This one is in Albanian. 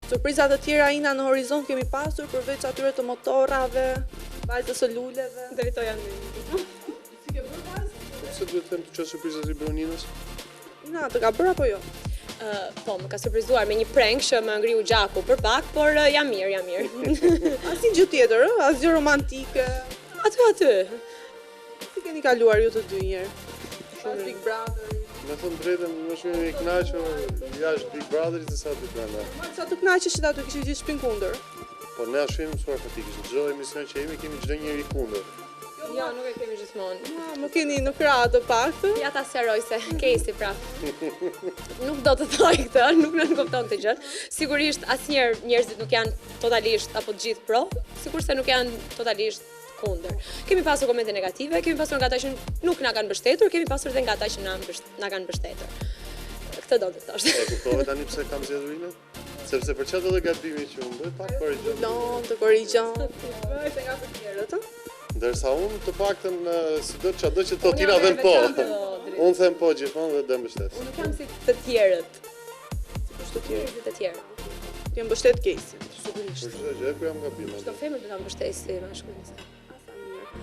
Surpriza të tjera Ina në horizont kemi pasur përveç atyre të motorrave, vajzës së luleve. Drejtoja në Si ke bërë vajzë? Pse duhet të them çfarë surpriza i bërë Ninës? Ina, të ka bërë apo jo? Uh, po, më ka surprizuar me një prank që më ngriu gjaku për pak, por uh, jam mirë, jam mirë. Asnjë gjë tjetër, ë? Asgjë romantike. Aty aty. Si keni kaluar ju të dy një herë? Pas Big Brother. Me thënë drejtën, më shumë i kënaqur jashtë Big Brotherit se sa aty brenda. Ma sa të kënaqeshit aty kishit gjithë shpinë kundër. Po ne ashtu jemi mësuar faktikisht. Në çdo emision që jemi kemi çdo njeri kundër. Jo, nuk e kemi gjithmonë. Ma, më keni në krah të paktën. Ja ta sqaroj se Kejsi pra. Nuk do të thoj këtë, nuk nënkupton këtë gjë. Sigurisht asnjëherë njerëzit nuk janë totalisht apo të gjithë pro, sikurse nuk janë totalisht kundër. Kemi pasur komente negative, kemi pasur nga ata që nuk na kanë mbështetur, kemi pasur dhe nga ata që na na kanë mbështetur. Këtë do të thosh. E kuptove tani pse kam zgjedhur Inën? Sepse për çfarë do të gabimi që unë bëj, pak korrigjon. Lon, të korrigjon. Bëj se nga të tjerët, ë? Ndërsa unë të paktën sido çado që thotë Ina them po. Unë them po gjithmonë dhe do mbështes. Unë nuk jam si të tjerët. Si kush të tjerët? Si të tjerë. Ti mbështet Kejsin. Sigurisht. Për çdo gjë ku jam gabim. Çdo femër do ta mbështesë si mashkull.